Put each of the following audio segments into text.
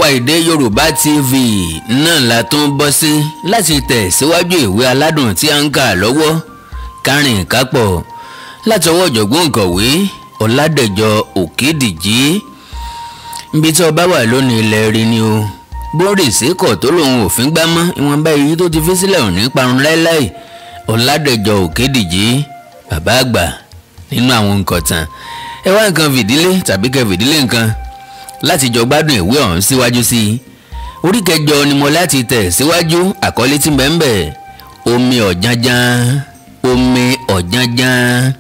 Ẹwà Èdè Yorùbá TV náà la tún bọ́ sí láti tẹ̀ síwájú ìwé aládùn tí a ń kà lọ́wọ́ Kárìn Kápọ̀ látọwọ́ ọ̀jọ̀gbọ́n òǹkọ̀wé Ọládẹ̀jọ Òkèdìjì. Níbi tí ọba wà lónìí ilẹ̀ rí ni o. Bórìsì kọ̀ tó lòun òfin gbá mọ́ ìwọ̀nba èyí tó ti fi sílẹ̀ òní parun láéláé. Ọládẹ̀jọ Òkèdìjì bàbá àgbà nínú àwọn nǹkan ẹ wá nǹkan fìdílé tàbí kẹ fìdílé nǹkan láti jọ gbádùn ìwé ọ̀hún síwájú sí i. Orí kẹjọ ni mo láti tẹ̀ síwájú. Àkọlé tí mbẹ́mbẹ́ omi ọ̀jánján, omi ọ̀jánján.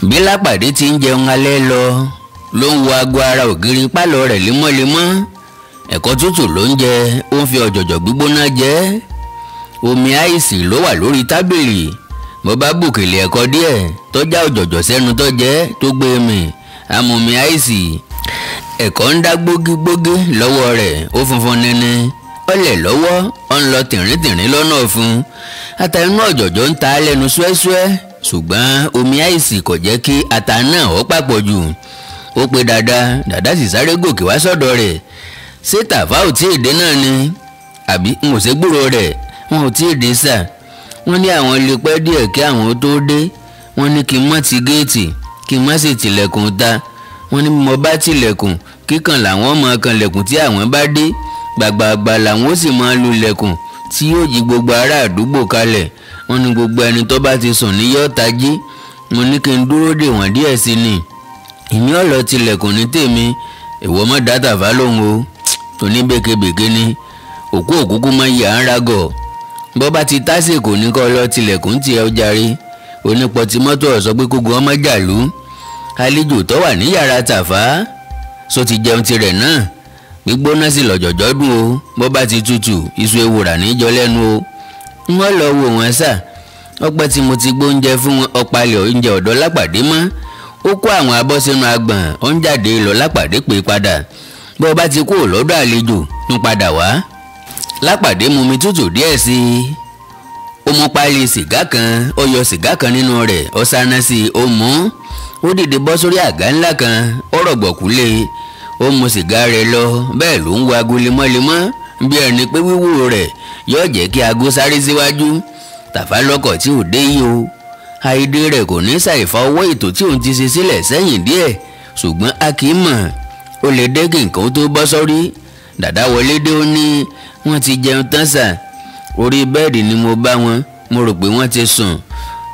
Bí Lápàdé ti ń jẹun alẹ́ lọ ló ń wo aago ara ògiri pálọ̀ rẹ̀ lemọ́lemọ́. Ẹ̀kọ́ tútù ló ń jẹ, ó ń fi ọ̀jọ̀jọ̀ gbígbóná jẹ. Omi áìsì ló wà lórí tábìlì. Mo bá bùkèlè ẹ̀kọ́ díẹ̀ tó já ọ̀jọ̀jọ̀ sẹ́nu tó jẹ tó gbé mi amòmí áìsì. Ẹ̀kọ́ ń dá gbógígbógí lọ́wọ́ rẹ̀, ó funfun nini ọlẹ̀ lọ́wọ́, ó ń lọ tìrìntìrìn lọ́nà ọ̀fun. Ata inú ọ̀jọ̀jọ̀ ń ta lẹ́nu ṣúẹ́ṣúẹ́, ṣùgbọ́n omi áìsì kò jẹ́ kí ata náà ó papọ̀ jù. Ó pe dada, dada sì sáré gòkè wá sọ́dọ̀ rẹ̀. Ṣé Tàfá ò tí ì dé náà ni? Àbí n ò ṣe gbúrò rẹ̀? Wọn ò tí ì dé sà. Wọ́n ní àwọn lè pẹ́ díẹ̀ kí àwọn tó dé. Wọ́n ní kí n má ti géètì, kí n má sì tilẹ̀kùn ta. Wọ́n ní mo bá tilẹ̀kùn kíkàn làwọn máa kanlẹ̀kùn tí àwọn bá dé. Gbàgbàgbà làwọn ó sì máa lulẹ̀kùn tí yóò jí gbogbo ará àdúgbò kalẹ̀. Wọ́n ní gbogbo ẹni tó bá ti sùn ní yóò tají. Mo ní kí n dúró dè wọ́n díẹ̀ sí ni. Èmi ò lọ tilẹ̀kùn ní tèmi. Ìwọ mọ́ dá Tàfá lóhùn o, tó ní békebèke ni. Òkú òkúkú máa yà ń ragọ̀. Bọ́ bá ti tásìkò ní kọ́ lọ tilẹ̀kùn tiẹ̀ ó jàre. Onípọ̀tì mọ́tò ọ̀ sọ pé kógun ọmọ jàlú. Àlejò tó wà ní yàrá Tàfá so ti jẹun tirẹ̀ náà. Gbígbóná sí lọ̀jọ̀jọ́ dùn o. Bọ́ bá ti tutù iṣu ewùrà níjọ lẹ́nu o. Wọ́n lọ wò wọ́n sà. Ọpẹ́ tí mo ti gbóúnjẹ fún wọn, ọ̀pálẹ̀ oúnjẹ ọ̀dọ́ Lápàdé mọ́. Ó kó àwọn abọ́ sínú agbọ̀n, ó ń jáde lọ. Lápàdé pè padà. Bọ́ bá ti kúrò lọ́dọ̀ àlejò tún padà wá. Lápàdé mu mi tútù díẹ̀ sí i. Ó mú páálí sìgá kan, ó yọ sìgá kan nínú rẹ̀, ó sáná sí i, ó mú. Ó dìde bọ́ sórí àga ńlá kan, ó rọ̀gbọ̀kú lé e. Ó mu sìgá rẹ̀ lọ, bẹ́ẹ̀ ló ń wo aago lemọ́lemọ́ bí ẹni pé wíwò rẹ̀ yóò jẹ́ kí aago sáré síwájú. Tàfá lọ́kọ̀ tí ò dé yìí o. Àìdè rẹ̀ kò ní ṣàìfà ọwọ́ ètò tí òun ti ṣe sílẹ̀ sẹ́yìn díẹ̀, ṣùgbọ́n a kì í mọ̀. Ó lè dé kí nǹkan tó bọ́ sórí. Dàdá wọlé dé, ó ní wọ́n ti jẹun tán sà. Orí bẹ́ẹ̀dì ni mo bá wọn, mo rò pé wọ́n ti sùn.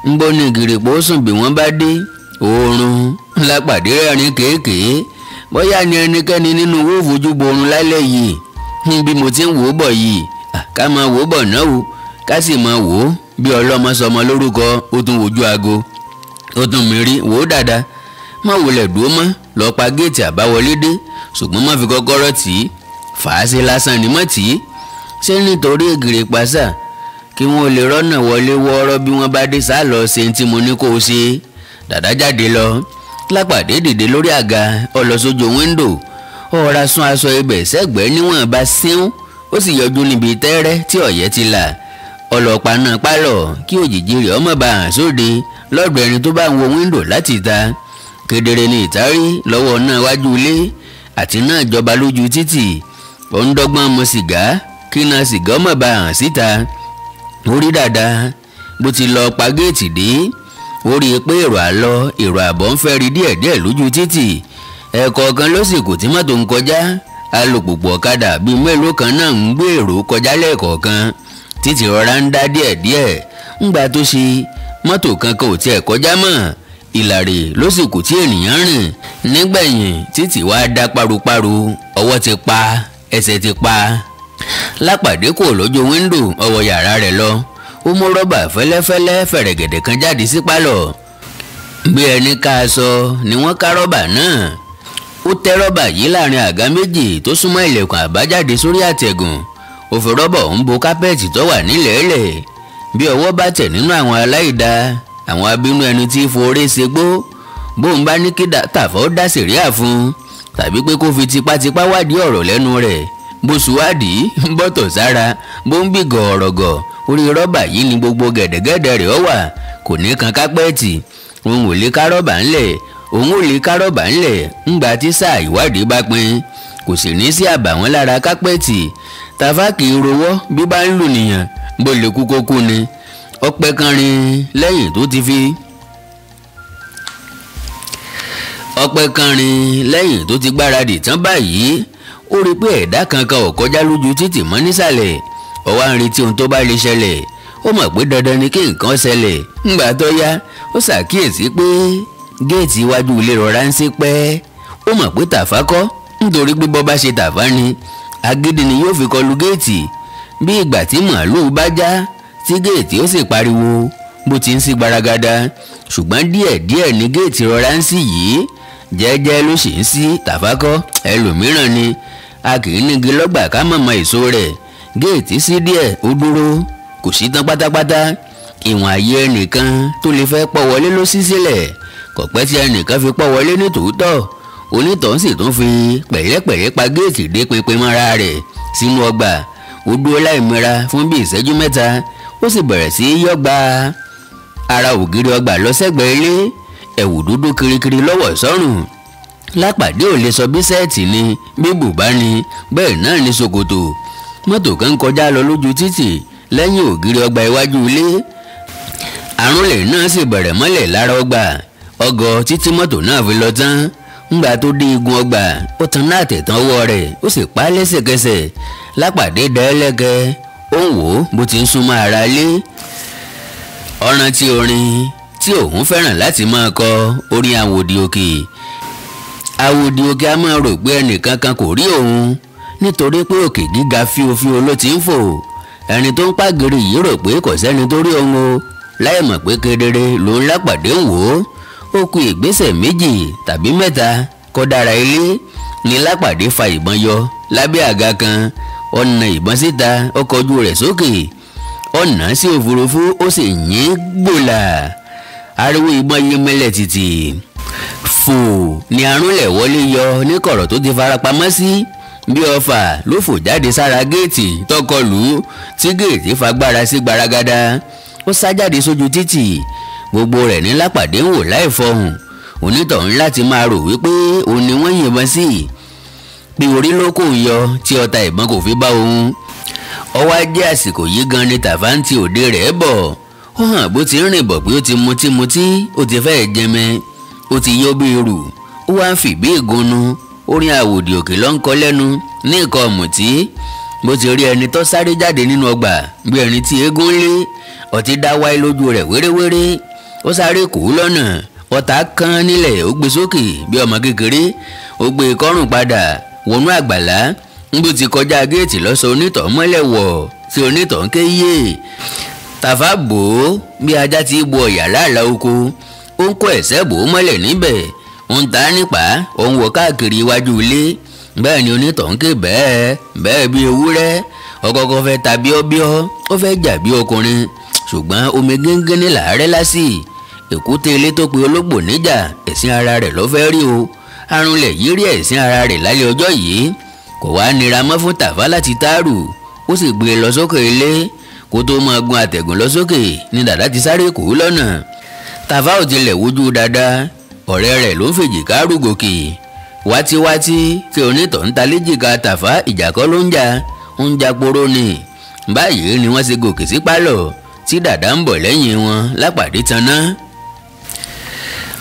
Ń bọ́ ní gìrìpọ̀ sùn bí wọ́n bá dé. Oorun Lápàdé rẹ́rìn kéékèé. Bóyá ni ẹnikẹ́ni nínú owó fojú borun lálẹ́ yìí. Bí mo ti ń wò ó bọ̀ yìí, ká máa wò ó bọ̀ náà o, ká sì máa wò ó bí ọlọ́mọ sọmọ lórúkọ. Ó tún wojú aago, ó tún mi rí wò ó dáadáa. Má wulẹ̀ dúró mọ́, lọ pa géètì àbáwọlé dé, ṣùgbọ́n má fi kọ́kọ́rọ́ tì í. Fàásì lásán ni mọ́ tì í. Ṣé nítorí ègìrì pàṣà kí wọ́n lè rọ́nà wọlé wọ́ọ́rọ́ bí wọ́n bá dé sá lọ ṣe tí mo ní kó o ṣe. Dàdá jáde lọ. Lápàdé dìde lórí àga, ó lọ sójú wíńdò, ó ra sún aṣọ ibẹ̀ sẹ́gbẹ̀ẹ́ níwọ̀n bá síún, ó sì yọjú níbi tẹ́rẹ́ tí ọ̀yẹ́ ti là. Ọlọ́pàá náà pálọ̀ kí òjìji rẹ̀ ọmọ bá hàn sóde lọ́dọ̀ ẹni tó bá ń wo wíńdò láti ta. Kedere ni ìtarí lọ́wọ́ náà wájú ilé àti náà jọba lójú títì. Ó ń dọ́gbọ́n mu sìgá kí náà sìgá ọmọ bá hàn síta. Ó rí dàda bó ti lọ pa géètì dé. Ó rí i pé èrò àlọ èrò àbọ̀ ń fẹ́ rí díẹ̀díẹ̀ lójú títì. Ẹ̀ẹ̀kọ̀ọ̀kan ló sì kù tí mọ́tò ń kọjá. Alùpùpù ọ̀kadà bíi mélòó kan náà ń gbé èrò kọjá lẹ́ẹ̀kọ̀ọ̀kan. Títì rọra ń dá díẹ̀díẹ̀. Ńgbà tó ṣe mọ́tò kankan ò tiẹ̀ kọjá mọ́. Ìlàrè ló sì kù tí ènìyàn rìn. Nígbẹ̀yìn títì wá dá paruparu, ọwọ́ ti pa, ẹsẹ̀ ti pa. Lápàdé kò lójú wíńdò, ó wọ yàrá rẹ̀ lọ. Ó mú rọ́bà fẹ́lẹ́fẹ́lẹ́ fẹ̀rẹ̀gẹ̀dẹ̀ kan jáde sí pálọ̀. Bí ẹni ká aṣọ ni wọ́n ká rọ́bà náà. Ó tẹ́ rọ́bà yìí láàrin àga méjì tó súnmọ́ ilẹ̀kùn àbájáde sórí àtẹ̀gùn. Ó fi rọ́bà ọ̀hún bo kápẹ́ẹ̀tì tó wà nílẹ̀ẹ́lẹ̀. Bí ọwọ́ bá tẹ̀ nínú àwọn aláìda, àwọn abínú ẹni tí forí ṣe gbó, bóun bá ní kí Tàfá ó dá sẹ̀ríà fún un tàbí pé kó fi tipátipá wádìí ọ̀rọ̀ lẹ́nu rẹ̀. Bó ṣùwádìí bọ́tọ̀ sára, bó ń bì gọ̀ọ̀rọ̀gọ̀, orí rọ́bà yìí ni gbogbo gẹ̀dẹ̀gẹ̀dẹ̀ rẹ̀ ó wà, kò ní kan kápẹ́ẹ̀tì. Òun ò lè ká rọ́bà ńlẹ̀, òun ò lè ká rọ́bà ńlẹ̀ ńgbà tí sáà ìwádìí bá pin. Kò sì ní sí àbàwọ́n lára kápẹ́ẹ̀tì. Tàfá kì í rowọ́ bí bá ń lù nìyàn, bó lè kú kókó ni. Ọpẹ́ kan rin lẹ́yìn tó ti fi ọpẹ́ kan rin lẹ́yìn tó ti gbáradì tán báyìí. Ó rí pé ẹ̀dá kankan ò kọjá lójú títì mọ́ nísàlẹ̀. Ó wá ń retí ohun tó bá lè ṣẹlẹ̀. Ó mọ̀ pé dandan ni kí nǹkan ṣẹlẹ̀. Ńgbà tó yá, ó ṣàkíyèsí pé géètì iwájú ilé rọra ń ṣí pẹ́. Ó mọ̀ pé Tàfá kọ́, nítorí pé bọ́ bá ṣe Tàfá ni agídí ni yóò fi kọlu géètì. Bí ìgbà tí màálùú bá já tí géètì ó sì pariwo bó ti ń sí gbaragada. Ṣùgbọ́n díẹ̀díẹ̀ ni géètì rọra ń ṣí yìí, jẹ́jẹ́ ló sì ń ṣí. Tàfá kọ́, ẹlòmíràn ni. A kì í nígi lọ́gbà ká mọ̀mọ́ èso rẹ̀. Géètì sí díẹ̀, ó dúró, kò sí tán pátápátá. Ìwọ̀n ààyè ẹnìkan tó lè fẹ́ pọ̀ wọlé ló ṣí sílẹ̀. Kò pẹ́ tí ẹnìkan fi pọ̀ wọlé ní tòótọ́. Onítọ̀hún sì tún fi pẹ̀lẹ́pẹ̀lẹ́ pa géètì dé pinpin mọ́ra rẹ̀ sínú ọgbà. Ó dúró láìmira fún bí ìṣẹ́jú mẹ́ta, ó sì bẹ̀rẹ̀ sí í yọ́gba ara ògiri ọgbà lọ sẹ́gbẹ̀ẹ́ ilé. Ẹ̀wù dúdú kirikiri lọ́wọ́ sọ́rùn. Lápàdé ò lè sọ bí sẹ́ẹ̀tì ni bí bùbá ni, bẹ́ẹ̀ náà ni ṣòkòtò. Mọ́tò kan kọjá lọ lójú títì lẹ́yìn ògiri ọgbà iwájú ilé. Àrúnlẹ̀ náà sì bẹ̀rẹ̀ mọ́lẹ̀ lára ọgbà. Ọgọ títí mọ́tò náà fi lọ tán. Ńgbà tó dé igun ọgbà, ó tan náà tẹ̀tàn ọwọ́ rẹ̀, ó sì pa á lẹ́sẹ̀kẹsẹ̀. Lápàdé dẹ́lẹ́kẹ́, ó ń wò ó bó ti ń súnmọ́ ara lé. Ọ̀ràn tí orin tí òun fẹ́ràn láti máa kọ, orin àwòdì òkè. Àwòdì òkè a máa rò pé ẹnìkan kan kò rí òun, nítorí pé òkè gíga fíofío ló ti ń fò. Ẹni tó ń pàgìrì yìí rò pé kò sẹ́ni tó rí òun o, láì mọ̀ pé kedere ló ń Lápàdé ń wò ó. Ó kù ìgbésẹ̀ méjì tàbí mẹ́ta kó dára ilé ni Lápàdé fa ìbọn yọ lábẹ́ àga kan. Ó na ìbọn síta, ó kọjú rẹ̀ sókè, ó nà sí òfurufú, ó sì yín gbòòlà. Ariwo ìbọn yìí mẹ́lẹ̀ tìtì. Fò ni arúnlẹ̀ wọlé yọ ní kọ̀rọ̀ tó ti farapamọ́ sí. Bí ọfà ló fò jáde sára géètì tọkọlù tí géètì fagbára sí gbaragada. Ó sá jáde sójú títì. Gbogbo rẹ̀ ní Lápàdé ń wò láì fọhùn. Onítọ̀hún láti máa rò wípé òun ni wọ́n yìnbọn sí, pé orí ló kò yọ tí ọta ìbọn kò fi bá òun. Ó wá jẹ́ àsìkò yìí gan ni Tàfá ń ti òde rẹ̀ bọ̀. Ó hàn bó ti ń rìn bọ̀ pé ó ti mutí, ó ti fẹ́ẹ̀ jẹmẹ, ó ti yó bí irù, ó wá ń fi bí ìgúnnu. Orin àwòdì òkè ló ń kọ lẹ́nu ní ìkọ́ ọ̀mùtí. Bó ti rí ẹni tó sáré jáde nínú ọgbà bí ẹni tí eégún lé, ọtí dá wáyé lójú rẹ̀ wéréwéré. Ó sáré kù ú lọ́nà, ọta kan nílẹ̀, ó gbé sókè bí ọmọ kékeré, ó gbé kọ́rùn padà wọnú àgbàlá. Nbó ti kọjá géètì lọ́sọ onítọ̀ mọ́lẹ̀ wọ̀ tí onítọ̀ ń ké yé. Tàfá bò ó bí ajá ti bo ọ̀yà láàlá oko. Ó ń kó ẹ̀sẹ̀ bò ó mọ́lẹ̀ níbẹ̀, ó ń ta nípa, ó ń wọ káàkiri iwájú ilé. Bẹ́ẹ̀ ni onítọ̀ ń ké bẹ́ẹ̀ bẹ́ẹ̀ bí ewúrẹ́. Ọkọ̀ọ̀kan fẹ́ ta bíọ́bíọ́, ó fẹ́ jà bí ọkùnrin, ṣùgbọ́n omi gíngín ní làárẹ̀ lásì. Èkúté ilé tó pe ológbò níjà, ẹ̀sìn ara rẹ̀ ló fẹ́ rí o. Arúnlẹ̀ yìí rí ẹ̀sìn ara rẹ̀ lálẹ́ ọjọ́ yìí. Kò wá nira mọ́ fún Tàfá láti táàrù, ó sì gbé e lọ sókè ilé. Kó tó máa gun àtẹ̀gùn lọ sókè ni dàdá ti sáré kù ú lọ́nà. Tàfá ò tilẹ̀ wojú dáadáa, ọ̀rẹ́ rẹ̀ ló ń fèjìká rú gòkè. Wátíwátí tí onítọ̀ ń ta léjìká Tàfá, ìjà kọ́ ló ń jà, ń ja poró ni. Báyìí ni wọ́n ṣe gòkè sí pálọ̀ tí dàdá ń bọ̀ lẹ́yìn wọn. Lápàdé taná.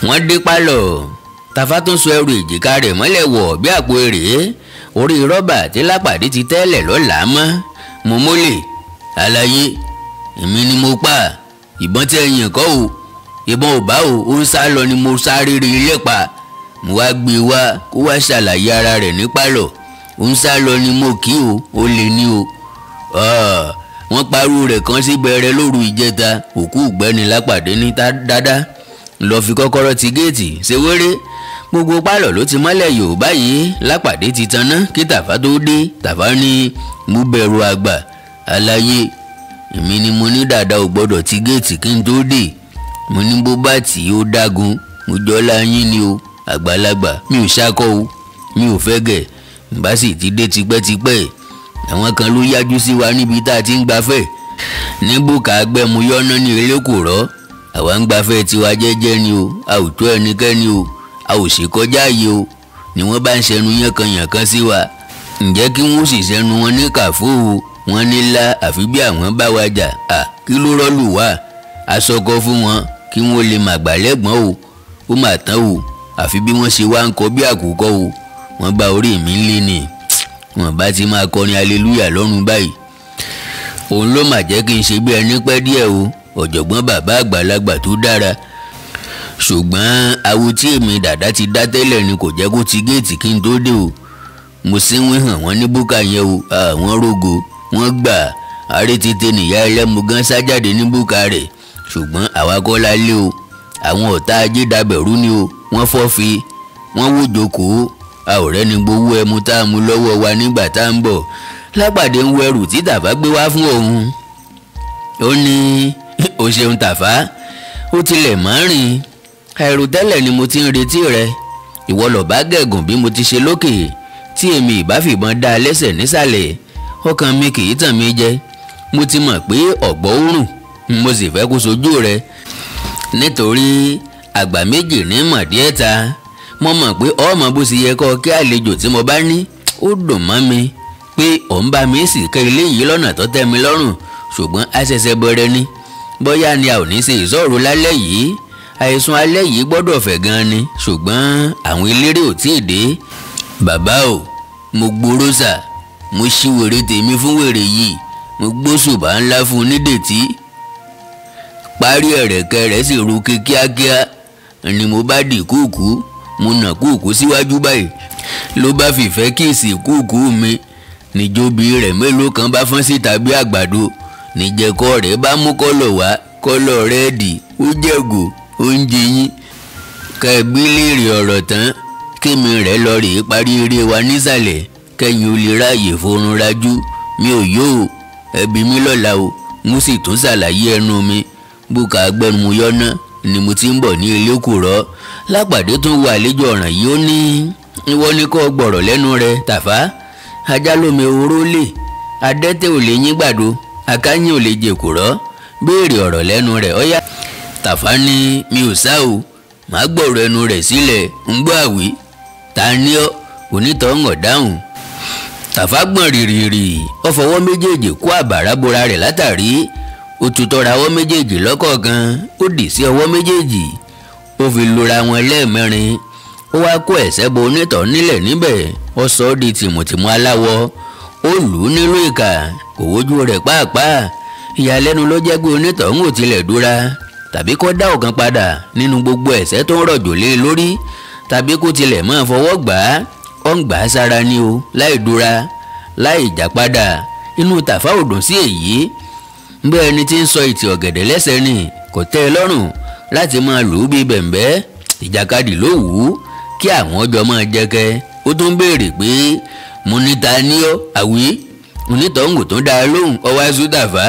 Wọ́n dé pálọ̀, Tàfá tún sọ ẹrù èjìká rẹ̀ mọ́lẹ̀ wọ̀ bí àpò èrè. Orí rọ́bà tí Lápàdé ti tẹ́lẹ̀ lọ́la mọ́. Mo mólè, àlàyé, èmi ni mo pa ìbọn tí ẹ̀yìn kọ́ o, ìbọn ò bá o, ó ń sá lọ ni mo sáré rí ilé pa. Mo wá gbé wá kó wá ṣàlàyé ara rẹ̀ ní pálọ̀. Ó ń sá lọ ni mo kí o, ó lè ní o. Wọ́n parú rẹ̀ kan sí bẹ̀rẹ̀ lóru ìjẹta. Òkú ìgbẹ́ni Lápàdé ní dáadáa lọ fi kọ́kọ́rọ́ ti géètì ṣe wéré. Gbogbo pálọ̀ ló ti mọ́lẹ̀ yòó báyìí. Lápàdé ti taná kí Tàfá tó dé. Tàfá ní mo bẹ̀rù àgbà, àlàyé, èmi ni mo ní dàda ò gbọ́dọ̀ ti géètì kí n tó dé. Mo ní bó bá tì í ó dágun, mo jọlá yín ni o, àgbàlagbà, mi ò ṣakọ o, mi ò fẹ́ gẹ̀, bá sì ti dé tipẹ́tipẹ́. Àwọn kan ló yájú sí wa níbi tá a ti ń gbafẹ́. Ní bùkà agbẹ́muyọ́ná ní elékùrọ́, àwa ń gbafẹ́ tiwa jẹ́jẹ́ ni o, a ò tó ẹnikẹ́ni o, a ò sì kọjá ààyè o, ni wọ́n bá ń ṣẹnu yánkanyànkan sí wa. Ǹjẹ́ kí wọ́n sì sẹ́nu wọn ní kàfó o, wọ́n ní lá àfi bí àwọn bá wa jà, à kí ló rọ́lù wá, aṣọkọ fún wọn kí wọ́n lè mà gbà lẹ́gbọ̀n o, ó mà tán o, àfi bí wọ́n ṣe wá ń kọ bí àkùkọ o, wọ́n bá orí mi ń lé ni, wọ́n bá ti máa kọrin aleluya lọ́run báyìí. Òun ló mà jẹ́ kí n ṣe bí ẹni pẹ́ díẹ̀ o, ọ̀jọ̀gbọ́n bàbá àgbàlagbà tó dára. Ṣùgbọ́n awo tí èmi dàda ti dá tẹ́lẹ̀ ni kò jẹ́ kó ti géètì kí n tó dé o. Mo sínwín hàn wọ́n ní búkà yẹn o, àwọn rógo wọ́n gbà àárẹ̀ tètè nìyá ẹlẹ́mu gan sájáde ní búkà rẹ̀. Ṣùgbọ́n àwa kọ́ la lé o, àwọn ọ̀tá ajé dabẹ̀rú ni o, wọ́n fọ́ fi wọ́n wò jókòó, a ò rẹ́ni gbowó ẹmu tá a mú lọ́wọ́ wa nígbà tá a ń bọ̀. Lápàdé ń wẹrù tí Tàfá gbé wá fún òun. Ó ní o ṣeun Tàfá, ó tilẹ̀ mọ́ rìn, àìròtẹ́lẹ̀ ni mo ti ń retí rẹ, ìwọ ló bá gẹ̀gùn bí mo ti ṣe lókè, tí èmi ìbá fìbọn dá a lẹ́sẹ̀ nísàlẹ̀, ọkàn mi kì í tàn mí jẹ, mo ti mọ̀ pé ọ̀gbọ́ òrùn, mo sì fẹ́ kó sojú rẹ, nítorí àgbà méjì ní mọ̀dí ẹ̀ta, mo mọ̀ pé ọmọ bó ṣe yẹ kọ́ kí àlejò tí mo bá ní, ó dùn mọ́ mi pé ò ń bá mi sì kẹ́ ilé yìí lọ́nà tó tẹ́ mi lọ́rùn, ṣùgbọ́n a ṣẹ̀ṣẹ̀ bẹ̀rẹ̀ ni, bóyá ni a ò ní ṣe ìṣòro lálẹ́ yìí, àìsùn alẹ́ yìí gbọ́dọ̀ fẹ̀ gan ni, ṣùgbọ́n àwọn eléré ò tíì dé. Bàbá o, mo gbóró sà, mo ṣí wèrè tèmi fún wèrè yìí, mo gbóṣùbà ńlá fún un ní dètí, parí ẹ̀rẹ̀kẹ́ rẹ̀ sì ruke kíákíá, ni mo bá dì kúùkú, mo nà kúùkú síwájú báyìí, ló bá fìfẹ́ kíìsì kúùkú mi, níjóbi rẹ̀ mélòó kan bá fọ́n síta bí àgbàdo, níjẹ̀kọ́ rẹ̀ bá mú kọ́lọ̀ wá, kọ́lọ̀ rẹ́ẹ̀dì, ó jẹ̀gò, oúnjẹ yín. Kẹ́ẹ̀bí léèrè ọ̀rọ̀ tán, kémi rẹ̀ lọ rèé parí eré wa nísàlẹ̀, kẹ́yìn ó lè ráàyè forun rajú, mi ò yó o, ẹbí mi lọ́la o, mo sì tún ṣàlàyé ẹnu mi, bùkà agbẹnumuyọ́ná ni mo ti ń bọ̀ ní Elékùrọ́. Lápàdé tún wo àlejò ọ̀ràn yìí, ó ní ìwọ ni kò gbọ̀rọ̀ lẹ́nu rẹ Tàfá, ajá lómi oró lè, adẹ́tẹ̀ ò lè yín gbàdo, akáyín ò lè jèkùrọ́, béèrè ọ̀rọ̀ lẹ́nu rẹ̀ ọ̀yá. Tàfá ní mi ò sá o, màá gbọ̀rọ̀ ẹnu rẹ̀ sílẹ̀, ń gbọ́ àwí, ta ni ọ́, onítọ̀ ń dáhùn. Tàfá gbọ̀n rìrìrì, ó fọwọ́ méjèèjì kó àbàrá bora rẹ̀ látàrí, ó tutọ́ra ọwọ́ méjèèjì lọ́kọ̀ọ̀kan, ó dì sí ọwọ́ méjèèjì, ó fi lura wọn lẹ́ẹ̀mẹrin, ó wá kó ẹ̀sẹ̀ bo onítọ̀ nílẹ̀ níbẹ̀, ó sọ ọ́ di tìmùtìmù aláwọ̀, ó lù ú nílùú ìkà, kò wojú rẹ̀ pàápàá. Ìyàlẹ́nu ló jẹ́ pé onítọ̀ ń ò tilẹ̀ dúra, tàbí kó dá ọ̀kan padà nínú gbogbo ẹ̀ṣẹ̀ tó ń rọ̀jò lé lórí, tàbí kó tilẹ̀ máa fọwọ́ gbà á, ó ń gbà á sára ni o, láì dúra, láì jà padà. Inú Tàfá ò dùn sí èyí, bí ẹni tí ń sọ ìtì ọ̀gẹ̀dẹ̀ lẹ́sẹ̀ ni, kò tẹ́ ẹ lọ́rùn láti máa lù ú bí bẹ̀m̀bẹ́, ìjàkadì ló wù ú kí àwọn ọjọ́ máa jẹkẹ. Ó tún béèrè pé mo ní ta ní ọ́ àwí, onítọ̀hún tó dá a lóhùn, ọwọ́ aṣọ Tàfá,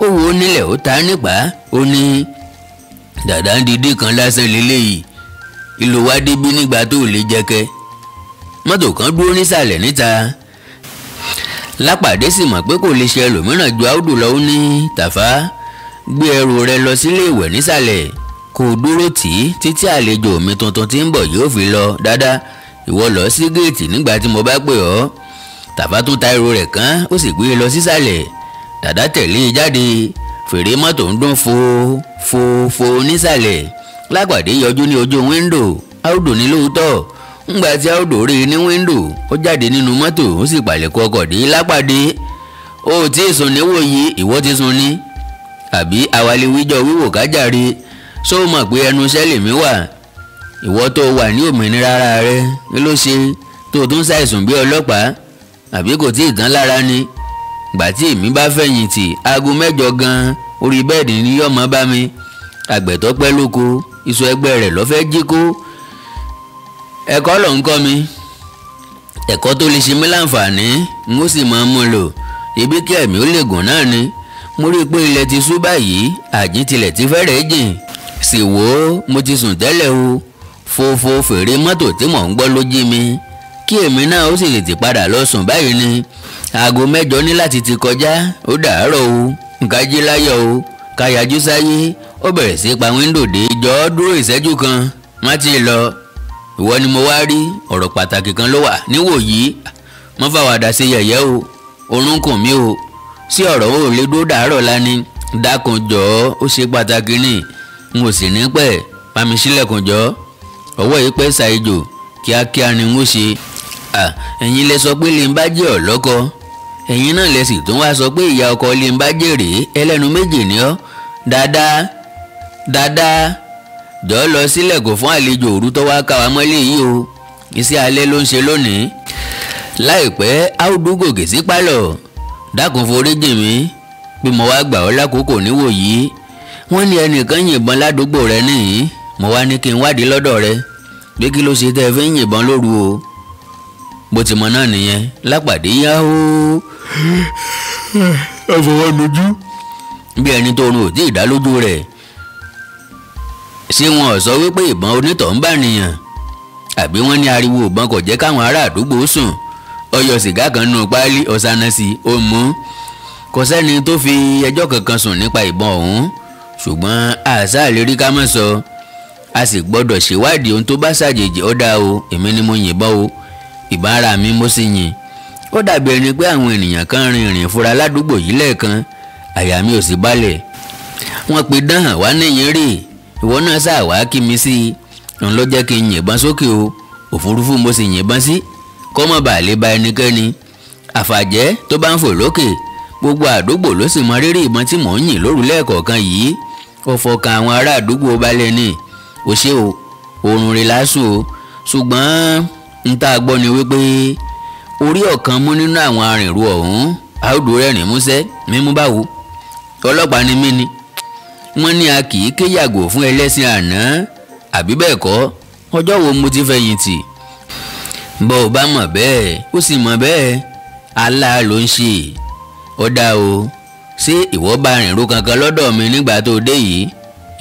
ó wo ó nílẹ̀ ó ta nípa, ó ní dàdá ń didí kan lásán lélẹ́yìí, ìlò wá débí nígbà tó lè jẹkẹ. Mọ́tò kan dúró nísàlẹ̀ níta. Lápàdé sì mọ̀ pé kò lè ṣe ẹlòmíràn ju Áúdù lọ, ó ní Tàfá, gbé ẹrù rẹ lọ sílé ìwẹ̀ nísàlẹ̀, kó o dúró tì í títí àlejò mi tuntun tí ń bọ̀ yóò fi lọ dáadáa, ìwọ lọ sí géètì nígbà tí mo bá pè ọ́. Tàfá tún ta ẹrù rẹ̀ kán, ó sì gbé e lọ sísàlẹ̀. Dàdá tẹ̀lé e jáde, fèrè mọ́tò ń dún fo fo fo nísàlẹ̀. Lápàdé yọjú ní ojú wíńdò, Áúdù ní lóòótọ́. Ńgbà tí Áúdù rí i ní wíńdò, ó jáde nínú mọ́tò, ó sì pàlẹ̀kùn ọkọ̀ dé. Lápàdé, ó tí ì sùn níwòyí, ìwọ ti sùn ní àbí awalẹ̀ wíjọ wíwò kájàre, ṣó o mọ̀ pé ẹnu iṣẹ́ lèmi wà, ìwọ tó wà ní òmìnira ara rẹ ló ṣe tó o tún ṣàìsùn bí ọlọ́pàá, àbí kò tí ì tán lára ni? Gbà tí èmi bá fẹ̀yìntì aago 8 gan orí bẹ́ẹ̀dì ni yọ̀mọ́ bá mi, àgbẹ̀tọ́ pẹ́ lóko, iṣu ẹgbẹ́ rẹ̀ ló fẹ́ jí kó. Ẹ̀kọ́ ló ń kọ́ mi, ẹ̀kọ́ tó lè ṣe mí láǹfààní, n ó sì máa mú lò, ibi kí ẹ̀mí ó lè gùn náà ni. Mo rí i pé ilẹ̀ ti ṣú báyìí, àjín tilẹ̀ ti fẹ́rẹ̀ẹ́ jìn, sì wò ó, mo ti sùn tẹ́lẹ̀ o, fòfò fèrè mọ́tò tí mò ń gbọ́ ló jí mi, kí èmi náà ó sì tètè padà lọ sùn báyìí ni. Aago 8 ní láti ti kọjá, ó dàárọ̀ o, nǹkan jí láyọ̀ o, káyájú sáyé. Ó bẹ̀rẹ̀ sí pa wíńdò dé, jọ̀ọ́ dúró ìṣẹ́jú kan, má ti lọ, ìwọ ni mo wá rí, ọ̀rọ̀ pàtàkì kan ló wà níwòyí, Mọ́ fàwàdà ṣe yẹ̀yẹ́ o, orun kùn mí o. Sí ọ̀rọ̀ ò lè dúró dàárọ̀ lání. Dákun jọ̀ọ́, ó ṣe pàtàkì ní. N ò sì ní pẹ́, bá mi ṣílẹ̀kùn jọ̀ọ́. Ọwọ́ yìí pẹ́ ṣàìjò, kíákíá ni n ó ṣe. Ẹ̀yin lẹ sọ pé lè ń bá jẹ́ ọ̀lọ́kọ. Ẹ̀yin náà lẹ sì tún wá sọ pé ìyá ọkọ lè ń bá jèrè ẹlẹ́nu méjì ni ọ́. Dáadáa dáadáa jọ̀ọ́ lọ sílẹ̀kùn fún àlejò òru tó wá ká wa mọ́lé yìí o. Iṣẹ́ alẹ́ ló ń ṣe lónìí. Láìpẹ́ Áùdù gòkè sí pálọ̀. Dákun foríjì mi bí mo wá gbà ọ́ lákòókò níwòyí. Wọ́n ní ẹnìkan yìnbọn ládùúgbò rẹ nìyí. Mo wá ní kí n wádìí lọ́dọ̀ rẹ pé kí ló ṣe tẹ́ ẹ fi ń yìnbọn lóru o. Bó ti mọ náà nìyẹn. Lápàdé yá o. Ẹ fọwọ́ nujú bí ẹni tó run ò tí ì dá lójú rẹ̀. Ṣé wọn ò sọ wípé ìbọn onítọ̀ ń bà nìyàn? Àbí wọ́n ní ariwo ìbọn kò jẹ́ káwọn ará àdúgbò sùn? Ó yọ sìgá kan nù páálí, ọ̀sánà sí ó mú. Kò sẹ́ni tó fi ẹjọ́ kankan sùn nípa ìbọn ọ̀hún. Ṣùgbọ́n àṣà lè rí ká mọ̀ sọ. A sì gbọ́dọ̀ ṣèwádìí ohun tó bá ṣàjèjì. Ó dáa o, èmi ni mo yìnbọn o. Ìbọn ara mi mo sì yìn. Ó dàbí ẹni pé àwọn ènìyàn kan rin ìrìn fura ládùúgbò yìí lẹ́ẹ̀kan. Àyà mi ò sì balẹ̀. Wọ́n pe dán wá níyìn rí. Ìwọ náà ṣáà wá kí mi sí i. Òun ló jẹ́ kí n yìnbọn sókè o. Òfurufú mo sì yìnbọn sí. Kọ́ mọ̀ bà lè ba ẹnikẹ́ni. Àfàjẹ́ tó bá ń fò lókè. Gbogbo àdúgbò ló sì mọ rírì ìbọn tí mò ń yìn lóru lẹ́ẹ̀kọ̀ọ̀kan yìí. Ó fọkàn àwọn ará àdúgbò balẹ̀ ni. Ó ṣe o, oorun rẹ̀ lásùn o. Ṣùgbọ́n n tá a gbọ́ ni wípé orí ọ̀kan mú nínú àwọn arìnrìn ọ̀hún. Áùdù rẹ́rìn músẹ́, mímú báwo? Ọlọ́pàá ni mí ni. Wọ́n ní a kì í ké yàgò fún ẹlẹ́sìn àná. Àbí bẹ́ẹ̀ kọ́, ọjọ́ wo mo ti fẹ̀yìntì? Bọ́ ò bá mọ̀ bẹ́ẹ̀, ó sì mọ̀ bẹ́ẹ̀. Alá ló ń ṣe. Ó dáa o, ṣé ìwọ bá rìnrìn kankan lọ́dọ̀ mi nígbà tó dé yìí?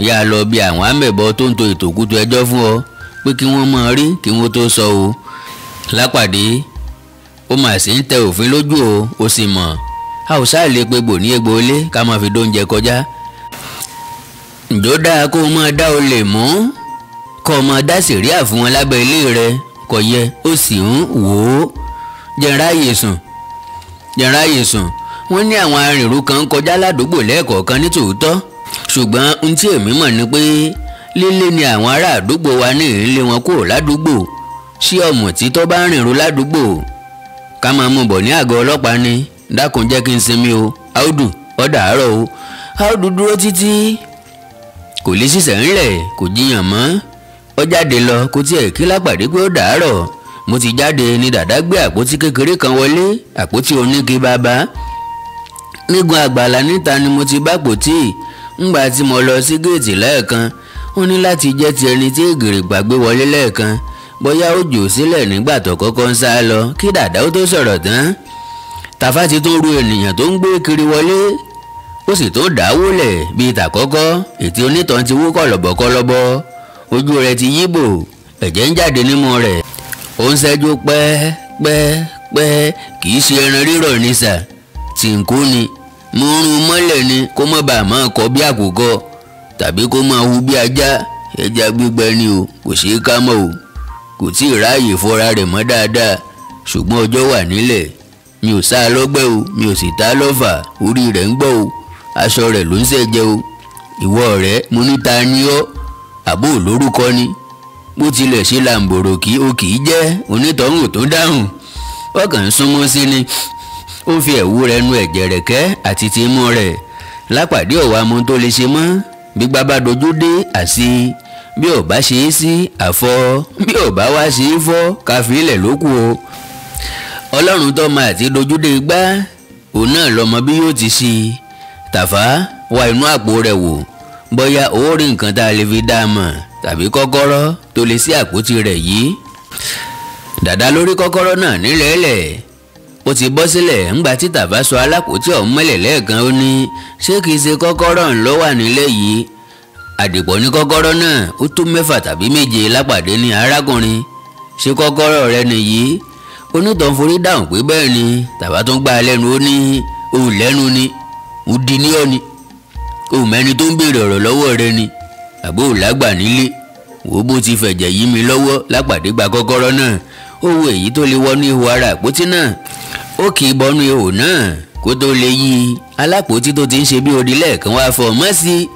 Yá lọ bí àwọn amẹ̀bọ tó ń to ìtòkútù ẹjọ́ fún ọ pé kí wọ́n mọ̀ rí kí wọ́n tó sọ o. Lápàdé, ó mà sì ń tẹ òfin lójú o, ó sì mọ̀. A ò sáà lè pe gbò ní egbò ilé ká máa fi dóúnjẹ kọjá. Ǹjọ́ dáa kó o máa dá olè mú, kó o máa dá sẹ̀ríà fún wọn lábẹ́ ilé rẹ, kò yẹ, ó sì ń wò ó. Jẹ́ n ráàyè sùn, jẹ́ n ráàyè sùn. Wọ́n ní àwọn arìnrìn kan ń kọjá ládùúgbò lẹ́ẹ̀kọ̀ọ̀kan ní tòótọ́. Ṣùgbọ́n ohun tí èmi mọ̀ ni pé lílé ni àwọn ará àdúgbò wa ní ìlé wọn kúrò ládùúgbò. Ṣé ọ̀mùtí tó bá ń rìnrìn ládùúgbò ká máa mú bọ̀ ní àgọ́ ọlọ́pàá ni? Dákun jẹ́ kí n sinmi o. Áùdù, ó dàárọ̀ o. Áùdù dúró títí kò lè ṣiṣẹ́ ńlẹ̀, kò jiyàn mọ́. Ó jáde lọ, kò tiẹ̀ kí Lápàdé pé ó dàárọ̀. Mo ti jáde ni dàdá gbé àpótí kékeré kan wọlé, àpótí oníke bàbá. Nígun àgbàlá níta ni mo ti bá pòtí. Ńgbà tí mo lọ sí géètì lẹ́ẹ̀kan, ó ní láti jẹ́ ti ẹni tí ègèrè gbàgbé wọlé lẹ́ẹ̀kan. Bóyá ó jò sílẹ̀ nígbà tó kọ́kọ́ ń sá lọ kí dàdá ó tó sọ̀rọ̀ tán. Tàfá ti tún ru ènìyàn tó ń gbé kiri wọlé. Ó sì tó dáwọ́lẹ̀ bíi tàkọ́kọ́. Ètí onítàn ti wú kọ̀lọ̀bọ̀kọ̀lọ̀bọ̀. Ojú rẹ̀ ti yíbò, ẹ̀jẹ̀ ń jáde nímú rẹ̀. Ó ń ṣẹ́jú pẹ́ pẹ́ pẹ́, kì í ṣe ẹran rírọ̀ ní sà. Tìǹkù ni, mo rún mọ́lẹ̀ ni kó má bàa máa kọ bí àkùkọ tàbí kó máa hu bí ajá. Ẹja gbígbẹ ni o, kò ṣeé ká mọ́ o. Kò tí ì ráàyè fọra rẹ̀ mọ́ dáadáa. Ṣùgbọ́n ọjọ́ wà nílẹ̀. Mi ò sá a lọ́gbẹ́ o, mi ò sì ta á lọ́fà. Orí rẹ̀ ń gbọ́ o, aṣọ rẹ̀ ló ń ṣẹ̀jẹ̀ o. Ìwọ ọ̀rẹ́, mo ní ta ni ọ́? Àbó lórúkọ ni. Bó tilẹ̀ ṣe làǹbòrò kí o kì í jẹ́, onítọ̀hún ò tó dáhùn. Ọkàn ń súnmọ́ sí ni. Ó fi ẹ̀wù rẹ̀ nu ẹ̀jẹ̀ rẹ̀ kẹ́ àti ti imú rẹ̀. Lápàdé ọ̀wá mu tó lè ṣe mọ́. Gbígbá bá dojú dé àti bí ò bá ṣe é sí àfọ, bí ò bá wá ṣe é fọ́, ká fi ilẹ̀ lókù o. Ọlọ́run tó máa ti dojú dé igbá, òun náà lọmọ bí yóò ti ṣe. Tàfá wá inú àpò rẹ̀ wò, bóyá ó rí nǹkan tá a lè fi dá a mọ̀ tàbí kọ́kọ́rọ́ tó lè sí àpótí rẹ̀ yìí. Dàdá lórí kọ́kọ́rọ́ náà nílẹ̀ẹ́lẹ̀. Ó ti bọ́ sílẹ̀ ńgbà tí Tàfá sọ alápòtí ọ̀hún mọ́lẹ̀ lẹ́ẹ̀kan. Ó ní ṣé kìí ṣe kọ́kọ́rọ́ ń ló wà nílẹ̀ yìí? Àdìpọ̀ ní kọ́kọ́rọ́ náà ó tó 6 tàbí 7. Lápàdé ní arákùnrin, ṣé kọ́kọ́rọ́ rẹ nìyí? Onítàn forí dáhùn pé bẹ́ẹ̀ ni. Tàfá tún gbá a lẹ́nu, ó ní òun lẹ́nu ni, ó di ní ọ́ ni, òun mẹ́ni tó ń béèrè ọ̀rọ̀ lọ́wọ́ rẹ ni, àbó ò lágbà nílé. Wò bó ti fẹ̀jẹ̀ yí mi lọ́wọ́. Lápàdé gba kọ́kọ́rọ́ náà, Ó wo èyí tó lè wọnú ihò ara àpótí náà, ó kì í bọnú ihò náà kó tó lè yí alápótí tó ti ń ṣe bí odi lẹ́ẹ̀kan wá fọ mọ́ sí.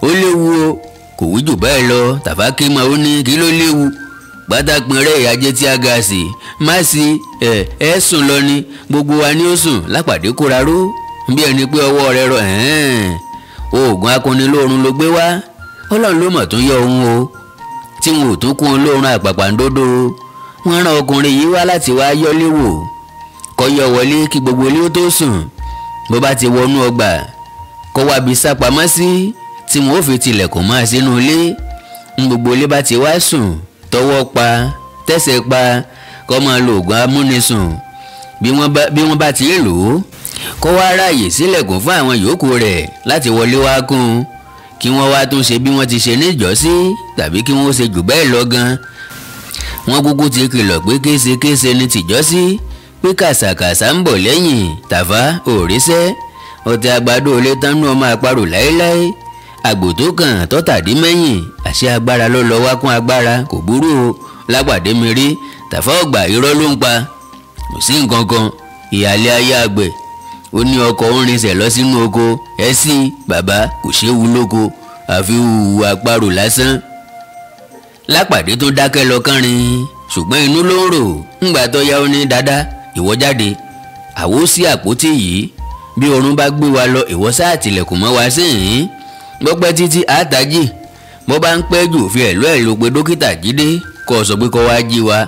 Ó léwu o, kò wí jù bẹ́ẹ̀ lọ. Tàfá kí máa ó ní kí ló léwu pátápin rẹ̀ ìyájẹ́ tí a ga sí má sí ẹ sùn lọ ni gbogbo wa ni ó sùn. Lápàdé kóra ró bí ẹni pé ọwọ́ rẹ̀ rọ. Oògùn akuniloorun ló gbé wá, Ọlọ́run ló mọ̀ tó yọ òun o, tí wọn ò tún kún un lóorun àpàpàǹdodo. Wọ́n rán ọkùnrin yìí wá láti wá yọ́lé wò, kó yọ wọlé kí gbogbo ilé ó tó sùn. Bó bá ti wọnú ọgbà kó wábi sápamọ́ sí tí wọn ò fi tilẹ̀kùn mọ́ sínú ilé. Ń gbogbo ilé bá ti wá sùn tọwọ́ pa tẹsẹ̀ pa, kó máa lo oògùn amúnisùn. Bí wọ́n bá ti lò ó, kó wá ráàyè sílẹ̀kùn fún àwọn yòókù rẹ̀ láti wọlé wá kún un, kí wọ́n wá tún ṣe bí wọ́n ti ṣe níjọ́sí tàbí kí wọ́n ṣe jù bẹ́ẹ̀ lọ gan. Wọ́n kúkú ti kìlọ̀ pé késekése ni tìjọ́sí, pé kàṣàkàṣà ń bọ̀ lẹ́yìn. Tàfá òrìṣẹ́ ọtẹ àgbàdo ò lè tánú ọmọ àparò láéláé. Àgbò tó kàn tọ́tàdí mẹ́yìn, àṣẹ agbára ló lọ wá kún agbára, kò burú o. Lápàdé mi rí Tàfá ọgbà irọ́ ló ń pa, kò sí nǹkan kan. Ìyáálé ayé àgbẹ̀ ó ní ọkọ̀ ń rinṣẹ̀ lọ sínú oko. Ẹ sí bàbá kò ṣéwu lóko, àfi hùwù àparò lásán. Lápàdé tó dákẹ́ lọ kánrin, ṣùgbọ́n inú ló ń rò. Ńgbà tó yá ó ní dáadáa, ìwọ jáde, àwo sí àpótí yìí, bí oorun bá gbé wa lọ ìwọ sáà tilẹ̀kùn mọ́ wa síhìn. Bó pẹ́ títí àtàjì, bó bá ń pẹ́ jù fi ẹ̀lú ẹ̀ ló pe dókítà Jídé kó sọ pé kó wá jí wa.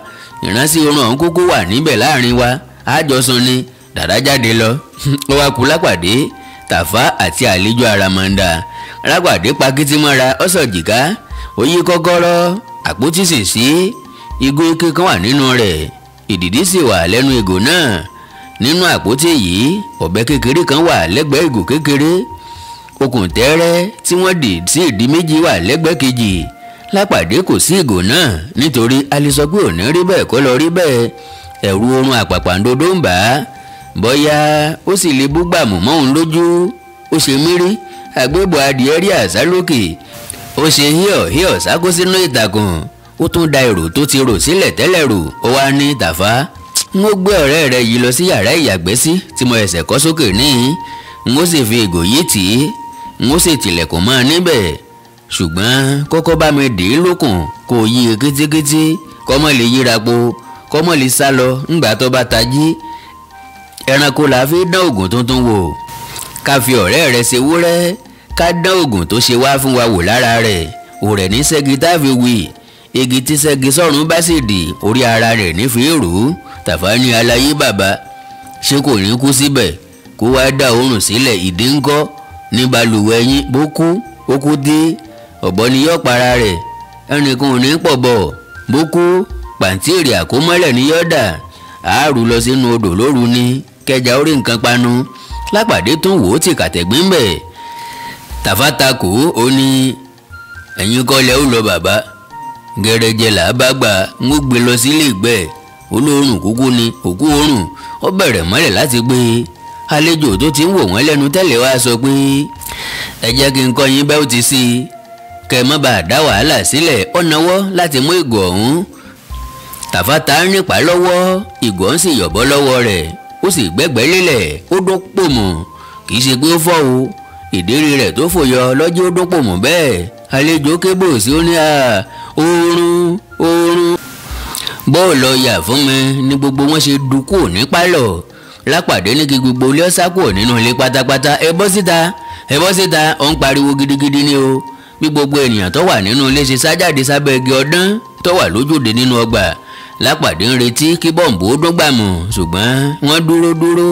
Ìrántí oorun ọ̀hún kúkú wà níbẹ̀ láàrin wa, àjọsùn ni. Dàdá jáde lọ, ó wá kú Lápàdé, Tàfá àti àlejò àràmàǹdà. Lápàdé pakítí mọ́ra, ó sọ jìká, ó yí kọ́kọ́rọ́ àpótí sì sí, ìgò ike kan wà nínú rẹ̀, ìdìdí sì wà lẹ́nu ìgò náà. Nínú àpótí yìí ọ̀bẹ kékeré kan wà lẹ́gbẹ̀ẹ́ ìgò kékeré, okùn tẹ́rẹ́ tí wọ́n dì sí ìdí méjì wà lẹ́gbẹ̀ẹ́ kejì. Lápàdé kò sí ìgò náà nítorí a lè sọ pé ò ní rí bẹ́ẹ̀ kó lọ rí bẹ́ẹ̀. Ẹ̀rù oorun àpàpàǹdodo ń bà á, bóyá ó sì lè búgbàmù mọ́ òun lójú. Ó ṣe mírí àgbébọ̀ adìẹ rí àṣà lókè, ó ṣe híọ̀ híọ̀ sákó sínú ìtàkùn, ó tún da èrò tó ti rò sílẹ̀ tẹ́lẹ̀ rò. Ó wá ní Tàfá, n ó gbé ọ̀rẹ́ rẹ yìí lọ sí yàrá ìyàgbẹ́ sí tí mo ẹsẹ̀ kọ́ sókè níhìn, n ó sì fi ìgò yìí tì í, n ó sì tilẹ̀kùn mọ́ níbẹ̀, ṣùgbọ́n kọ́kọ́ bá mi dì í lókun kó yí i kétíkétí, kọ́mọ lè yíra po, kọ́mọ lè sá lọ ńgbà tó bá tají. Ẹranko là fi dán oògùn tuntun wò, ká fi ọ̀rẹ́ rẹ ṣe wúrẹ́, ká dán oògùn tó ṣe wá fún wa wò lára rẹ̀. Òrẹ̀ ní ṣẹ́gi tá fi wì, igi tí ṣẹ́gi sọ̀rùn bá sì dì orí ara rẹ̀ ní fi rò ó. Tàfá ní aláyé bàbá, ṣé kò ní kú síbẹ̀ kó wá dá oorun sílẹ̀? Ìdí ńkọ́ ní balùwẹ̀ yín, bó kú ó kú dé, ọ̀bọ ni yóò para rẹ̀, ẹnìkan ò ní pọ̀ bọ̀, bó kú pàǹtí èrè àkómọ́lẹ̀ ni yóò dà, àárù lọ sínú odò lóru ni kẹjà orí nǹkan panu. Lápàdé tún wò ó ti kàtẹ́gbín ń bẹ̀. Tàfá takò ó ní ẹ̀yin kọ́ lẹ́ ó lọ bàbá, gẹ̀rẹ́jẹ là bá gbà, ń ó gbé lọ sílé ìgbẹ́ olóorùn kúkú ni òkú oorun. Ó bẹ̀rẹ̀ mọ́lẹ̀ láti gbé. Àlejò tó ti ń wò wọ́n lẹ́nu tẹ́lẹ̀ wá sọ pé ẹ jẹ́ kí n kọ́ yín bẹ́ẹ̀ ó ti sí i, kẹ́ ẹ má bàa dá wàhálà sílẹ̀. Ó nawọ́ láti mú ìgò ọ̀hún. Tàfá ta nípa lọ́wọ́, ìgò ọ̀hún sì yọ̀bọ́ lọ́wọ́ rẹ̀, ó sì gbẹ́gbẹ́ lélẹ̀, ó dún pòmù. Kì í ṣe pé ó fọ́ o, ìdérí rẹ̀ tó fòyọ lọ́jọ́ ó dún pòmù bẹ́ẹ̀. Àlejò kébò sí ó ní à oorun oorun bọ́ọ̀lù ọ̀yà fún mi ní gbogbo wọn ṣe dúkù ní pálọ̀. Lápàdé ní kí gbogbo ilé ọ̀sá kúrò nínú ilé pátápátá. Ẹ bọ́ síta, ẹ bọ́ síta, ó ń pariwo gidigidi ni o. Bí gbogbo ènìyàn tó wà nínú ilé ṣe sájáde sábẹ́ igi ọdán tó wà lójúde nínú ọgbà. Lápàdé ń retí kí bọ́ǹbù ó dún gbàmù, ṣùgbọ́n wọ́n dúró dúró,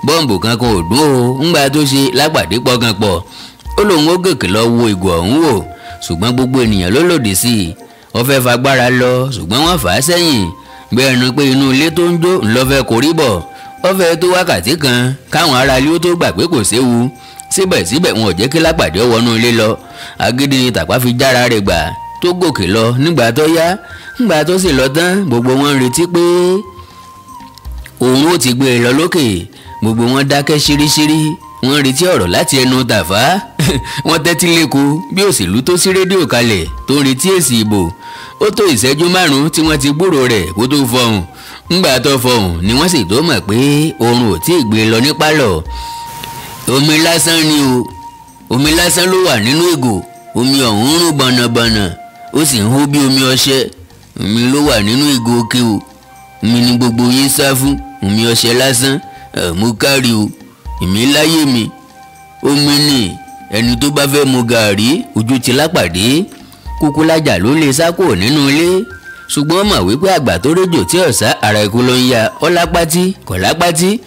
bọ́ǹbù kankan ò dún o. Ńgbà tó ṣe Lápàdé pọkàn pọ̀, ó lóun ó gòkè lọ wo ìgò ọ̀hún wò, ṣùgbọ́n gbogbo ènìyàn ló lòdì sí i. Ó fẹ́ fagbára lọ, ṣùgbọ́n wọ́n fà á sẹ́yìn bí ẹnu pé inú ilé tó ń jó ńlọ fẹ́ korí bọ̀. Ó fẹ́ tó wákàtí kan káwọn ará ilé ó tó gbà pé kò séwu. Síbẹ̀síbẹ̀ wọn ò jẹ́ kí Lápàdé wọnú ilé lọ. Agídí ni Tàpá fi jára rẹ̀ gbà tó gòkè lọ nígbà tó yá. Nígbà tó sì lọ tán, gbogbo wọn ń retí pé òun ó ti gbé e lọ lókè. Gbogbo wọn dákẹ́ ṣíríṣírí. Wọ́n retí ọ̀rọ̀ láti ẹnu Tàfá. Wọ́n tẹ́tí lẹ́kọ̀ọ́ bí òṣèlú tó sí rédíò kalẹ̀ tó ń retí èsì ìbò. Ó tó ìṣẹ́jú 5 tí wọ́n ti gbúrò rẹ̀ kó tó fọhùn. Ńgbà tó fọhùn ni wọ́n sì tó mọ̀ pé oorun ò tí ì gbé lọ ní pálọ̀. Omi lásán ni o, omi lásán ló wà nínú ìgò. Omi ọ̀hún rún bọ̀nàbọ̀nà, ó sì ń hó bí omi ọṣẹ. Omi ló wà nínú ìgò òkè o, omi ni gbogbo yín sá fún, omi ọṣẹ lásán. Mo kárí o, èmi láyé mi, omi ni ẹni tó bá fẹ́ mu gàárì ojú ti lápàdé. Kúkú lájà ló lè sá kúrò nínú ilé, ṣùgbọ́n mọ̀ wípé àgbà tó réjò tí ọ̀sá ara ikú ló ń ya. Ọlápátí kò lápátí,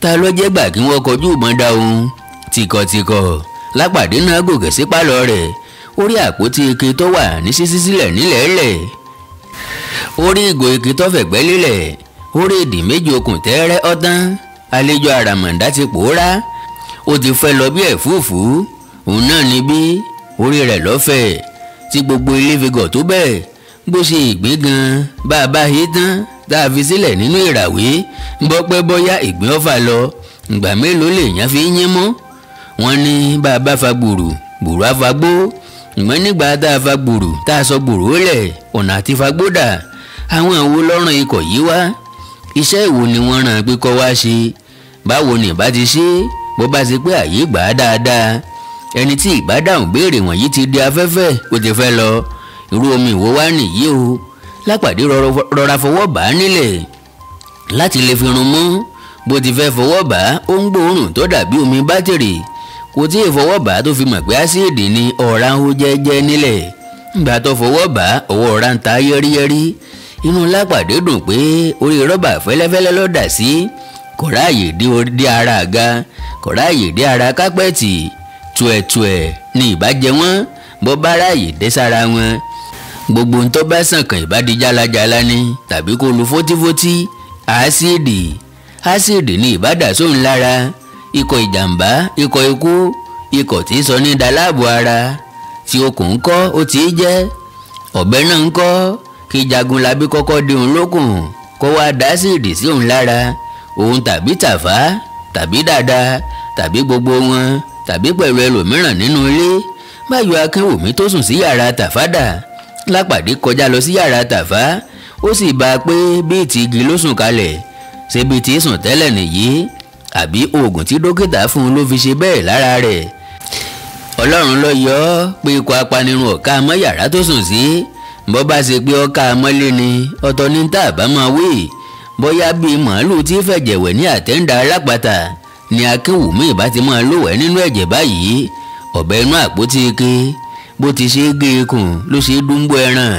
ta ló jẹ́ gbà kí wọ́n kọjú ìbọn da òun. Tìkọ̀tìkọ̀ lápàdé náà gòkè sí pálọ̀ rẹ̀. Orí àpótí ike tó wà ní ṣíṣí sílẹ̀ nílẹ̀ẹ́lẹ̀, orí ìgò ike tó fẹ̀gbẹ́ lélẹ̀, orí ìdì méjì okùn tẹ́rẹ́ ọ̀tán. Àlejò àràmàǹdà ti pòórá, ó ti fẹ́ lọ bí ẹ̀fúùfù. Òun náà ní bí orí rẹ̀ lọ́fẹ̀ẹ́ tí gbogbo ilé fi gọ̀ tó bẹ́ẹ̀. Bó ṣe ìgbín gan bá a bá yé tán tá a fi sílẹ̀ nínú ìràwé, bọ́pẹ́ bọ́yá ìgbín ọ̀fà lọ. Ìgbà mélòó lèèyàn fi ń yín mọ́? Wọ́n ní bá a bá fa gbùrù gbùrù á fa gbó. Ìmọ̀ nígbà tá a fa gbùrù tá a sọ gbùrù ó lẹ̀, ọ̀nà àti fagbódà. Àwọn àwo lọ́rùn ikọ̀ yìí wá, iṣẹ́ ìwo ni wọ́n rán pé kọ́ wá ṣe? Báwo ni ìbá ti ṣe bó bá ṣe pé àyè gbà á dáadáa? Ẹni tí ìbá dáhùn béèrè wọ̀nyí ti di afẹ́fẹ́, ó ti fẹ́ lọ. Irú omi ìwo wá nìyí o. Lápàdé rọra fọwọ́ bà á nílẹ̀ láti lè fi run mú. Bó ti fẹ́ fọwọ́ bà á, ó ń gbóòórùn tó dàbí omi bátìrì. Kò tí ì fọwọ́ bà á tó fi mọ̀ pé ásíìdì ni ọ̀rá ń hó jẹ́jẹ́ nílẹ̀. Ìgbà tó fọwọ́ bà á, ọwọ́ ọ̀rá ń ta yẹ́rìyẹ́rì. Inú Lápàdé dùn pé orí rọ́bà fẹ́lẹ́fẹ́lẹ́ ló dà sí. Kò ráàyè dé ara àga, kò ráàyè dé ara kápẹ́ẹ̀tì. Tuẹ̀tuẹ̀ ni ìbá jẹ wọ́n bó bá ráàyè dé sára wọn. Gbogbo ń tó bá sàn kàn ìbá di jálajàla ni, tàbí kó lu fótífótí. Ásíìdì ásíìdì ni ìbá dà sóun lára. Ikọ̀ ìjàmbá, ikọ̀ ikú, ikọ̀ tí sọ ní daláàbò ara. Tí okùn ń kọ́ ó ti jẹ́, ọ̀bẹ náà ń kọ́. Kí Jagunlabi kọ́kọ́ di òun lókùn kó wá dá ásíìdì sí òun lára. Òun tàbí Tàfá tàbí Dàda tàbí gbogbo wọn tàbí pẹ̀lú ẹlòmíràn nínú ilé. Báyọ̀ Akínwùmí tó sùn sí yàrá Tàfá dà. Lápàdé kọjá lọ sí yàrá Tàfá, ó sì bá a pé bíi ti igi ló sùn kalẹ̀. Ṣébi tí sùn tẹ́lẹ̀ nìyí, àbí oògùn tí dókítà fún un ló fi ṣe bẹ́ẹ̀ lára rẹ̀? Ọlọ́run ló yọ ọ́ pé ikọ̀ apanirun ọ̀ka mọ́ yàrá tó sùn sí. Bó bá ṣe pé ọ̀ka mọ́lé ni, ọ̀tọ̀ ní tá a bá máa wí. Bóyá bíi màálù tí fẹ̀jẹ̀wẹ̀ ní àtẹ́ńdà alápàtà ni Akínwùmí ìbá ti máa lówẹ̀ẹ́ nínú ẹ̀jẹ̀ báyìí. Ọ̀bẹ inú àpótí ike bó ti ṣe é gé ikùn ló ṣe é dúnbó ẹran.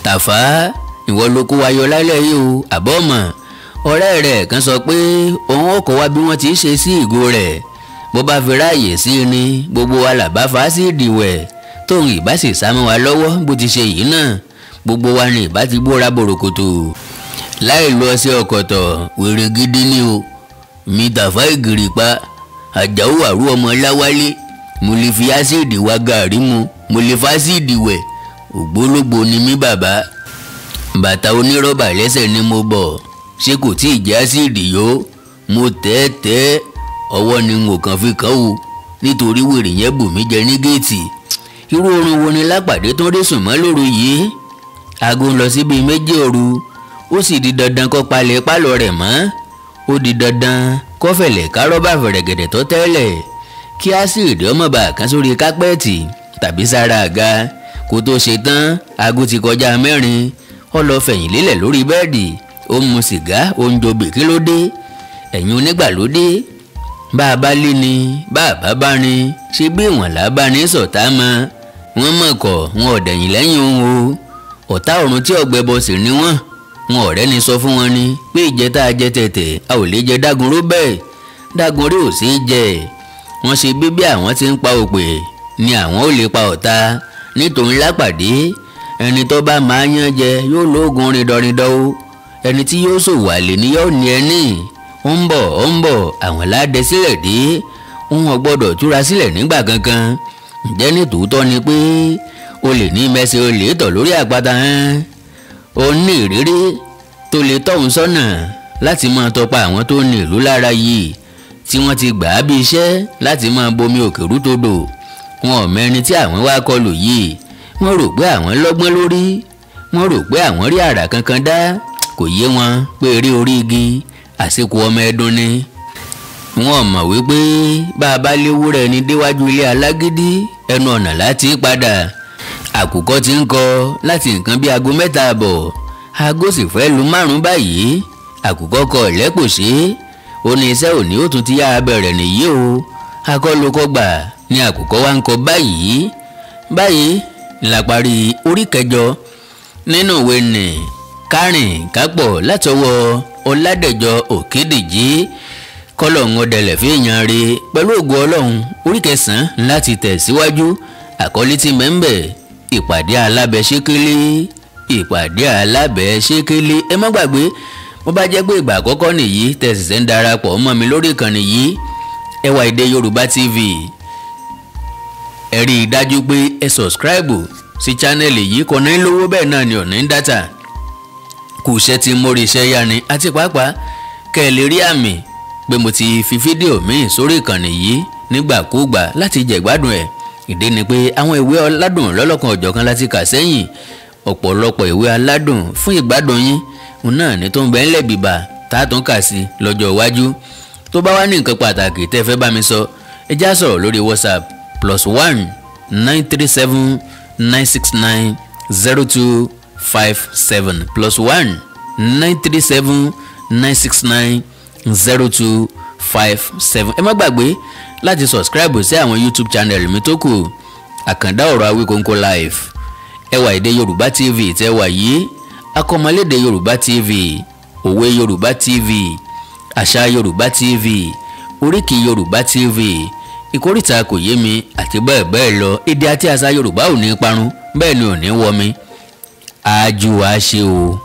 Tàfá, ìwọ ló kó wa yọ lálẹ́ yìí o, àbọ̀ mọ̀. Ọ̀rẹ́ rẹ̀ kan sọ pé òun ó kọ́ wa bí wọ́n ti ṣe sí ìgò rẹ̀. Bó bá fi ráàyè sí i ni gbogbo wa là bá fa sí ìdìwẹ̀. Tóun ìbá sì sá mọ́ wa lọ́wọ́ bó ti ṣe yìí náà, gbogbo wa ni ìbá ti gbóra bòròkòtò. Láì lo ọṣẹ ọ̀kọ̀tọ̀, wèrè gidi ni o. Mi Tàfá Ìgìrìpá, Àjàó àrú ọmọ Láwálé, mo lè fi ásíìdì wa gàrí mu, mo lè fa ásíìdì wẹ̀. Ògbólógbò ni mí bàbá. Bàtà onírọ́bà lẹ́sẹ̀ ni mo bọ̀, ṣé kò tí ì jẹ́ ásíìdì yó? Mo tẹ́tẹ́ ọwọ́ ni n ò kàn fi kàn o, nítorí wèrè yẹn bù mí jẹ ní géètì. Irú oorun wo ni Lápàdé tó rí sùn mọ́ lóru yìí? Aago ń lọ sí bíi 2 òru, ó sì di dandan kó palẹ̀ pálọ̀ rẹ̀ mọ́. Ó di dandan kó fẹ̀lẹ̀ ká rọ́bà fẹ̀rẹ̀gẹ̀dẹ̀ tó tẹ́lẹ̀, kí ásíìdì ọmọ bá kan sórí kápẹ́ẹ̀tì tàbí sára àga. Kó tó ṣe tán, aago ti kọjá 4. Ó lọ fẹ̀yìn lélẹ̀ lórí bẹ́ẹ̀dì, ó mu sìgá, ó ń jobì. Kí ló dé? Ẹ̀yin onígbàlódé, bá a bá lé ni bá a bá bá ní, ṣe bí ìwọ̀n là bá ní sọ̀tá mọ́. Wọ́n mọ̀ kọ̀, wọn ò dẹ̀yìn lẹ́yìn òun o. Ọ̀tá ọ̀run tí ọ̀gbẹ́bọ sì ni wọ́n. Wọn ọ̀rẹ́ ni sọ fún wọn ni pé ìjẹ tá a jẹ tẹ̀tẹ̀ a ò lè jẹ dágunró bẹ́ẹ̀. Dágunró ò sí jẹ. Wọ́n ṣe bí àwọn ti ń pa òpè ni àwọn ò lè pa ọ̀tá. Nítorí Lápàdé, ẹni tó bá máa yán jẹ yóò lóògùn rìndọ̀rìndọ̀ o. Ẹni tí yóò ṣòwò àlè ni yóò ní ẹni. Ó ń bọ̀ ó ń bọ̀, àwọn ládẹ sílẹ̀ dé. Òun ò gbọ́dọ̀ túra sílẹ̀ nígbà kankan. Ǹjẹ́ ní tòótọ́ ni pé olè ní mẹsẹ̀ olè tọ̀ lórí àpáta hàn? Ó ní ìrírí tó lè tọ́ òun sọ́nà láti máa tọpa àwọn tó ní ìlú lára yìí. Tí wọ́n ti gbà á bí iṣẹ́ láti máa bomi òkè rútodò. Wọn ò mẹ́ni tí àwọn wá kọlù yìí. Wọ́n rò pé àwọn lọ́gbọ́n lórí, wọ́n rò pé àwọn rí àrà kankan dá. Kò yé wọn pé eré orí igi àsìkò ọmọ ẹdun ni. Wọ́n mọ̀ wípé bá a bá léwúrẹ́ ní déwájú ilé alágídí, ẹnu ọ̀nà láti padà. Àkùkọ ti ń kọ láti nǹkan bí aago 3:30, aago sì fẹ́ lu 5 báyìí. Àkùkọ kọ ìlẹ́kùsí, ó ní iṣẹ́ òní ó tún ti yára bẹ̀rẹ̀ nìyí o. Akọ́lùkọ́gbà ni àkùkọ wa ń kọ báyìí. Báyìí la parí orí kẹjọ nínú ìwé nì Kárìn Kápọ̀ látọwọ́ Ọládẹ̀jọ Òkèdìjì. Kọ́lọ́hún ọ̀dẹlẹ̀ fi yàn re pẹ̀lú ògo Ọlọ́run. Orí kẹsàn-án láti tẹ̀síwájú. Àkọlé tí mẹ́ńbẹ̀, ìpàdé alábẹ́sẹ́kẹ́lé. Ìpàdé alábẹ́sẹ́kẹ́lé. Ẹ má gbàgbé, bó bá jẹ́ pé ìgbà àkọ́kọ́ nìyí tẹ̀síṣẹ́ ń darapọ̀ mọ́ mi lórí ìkànnì yìí, Ẹwà Èdè Yorùbá TV, ẹ rí i dájú pé ẹ sọ̀scribe sí chánẹ́ẹ̀lì yìí. Kò ní lówó, bẹ́ẹ̀ náà ni ò ní dátà. Kù iṣẹ́ tí mórí iṣẹ́ yá ni, àti pàápàá kẹ́ ẹ lè rí àmì pé mo ti fi fídíò míì sórí ìkànnì yìí nígbàkúùgbà láti jẹ̀gbádùn ẹ̀. Ìdí ni pé àwọn ìwé aládùn lọ́lọ́kan ọ̀jọ̀kan láti kà sẹ́yìn, ọ̀pọ̀lọpọ̀ ìwé aládùn fún ìgbádùn yín òun náà ní tó ń bẹ ńlẹ̀ bìbà tá a tún kà sí lọ́jọ́ iwájú. Tó bá wá ní nǹkan pàtàkì tẹ́ fẹ́ bá mi sọ, ẹ já sọ̀rọ̀ lórí WhatsApp +1 937 969 0257, +1 937 969 0257. Ẹ má gbàgbé láti subscribe sí àwọn YouTube channel mi tó kù: Àkàndá Ọ̀rọ̀ Awíkonko Live, Ẹwà Èdè Yorùbá TV tẹ́ wà yìí, Akọ́mọlédè Yorùbá TV, Òwe Yorùbá TV, Àṣà Yorùbá TV, Oríkì Yorùbá TV, Ìkórìtà Kò Yé Mi, àti bẹ́ẹ̀ bẹ́ẹ̀ lọ. Èdè àti àṣà Yorùbá ò ní parun, bẹ́ẹ̀ ni ò ní wọmi. Àjù àṣe o.